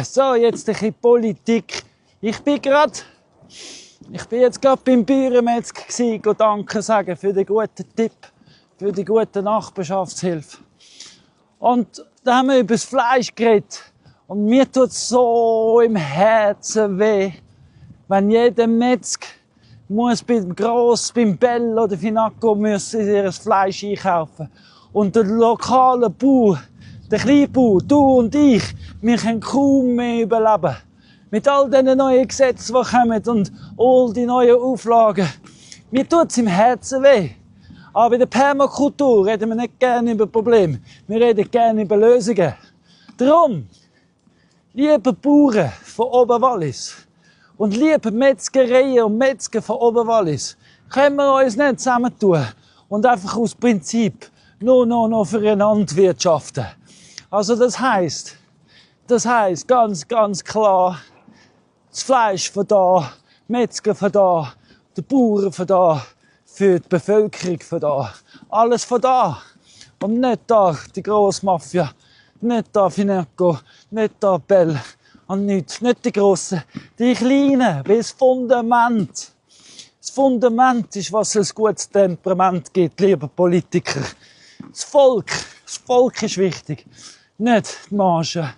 So, jetzt ein bisschen Politik. Ich bin jetzt gerade beim Bäuermetzger gsi, Danke sagen für den guten Tipp, für die gute Nachbarschaftshilfe. Und da haben wir über das Fleisch geredet. Und mir tut so im Herzen weh, wenn jeder Metzger muss beim Bell oder Finaco müssen ihr Fleisch einkaufen. Und der lokale Bauer, der Kleinbauer, du und ich, wir können kaum mehr überleben. Mit all diesen neuen Gesetzen, die kommen und all die neuen Auflagen. Mir tut's im Herzen weh. Aber bei der Permakultur reden wir nicht gerne über Probleme. Wir reden gerne über Lösungen. Darum, liebe Bauern von Oberwallis und liebe Metzgereien und Metzger von Oberwallis, können wir uns nicht zusammentun und einfach aus Prinzip nur füreinander wirtschaften. Also das heisst ganz klar, das Fleisch von da, Metzger von da, die Bauern von da, für die Bevölkerung von da. Alles von da. Und nicht da die grosse Mafia, nicht da Finaco, nicht da Bell und nicht die Grossen, die Kleinen, wie das Fundament. Das Fundament ist, was ein gutes Temperament gibt, liebe Politiker. Das Volk ist wichtig, nicht die Marge.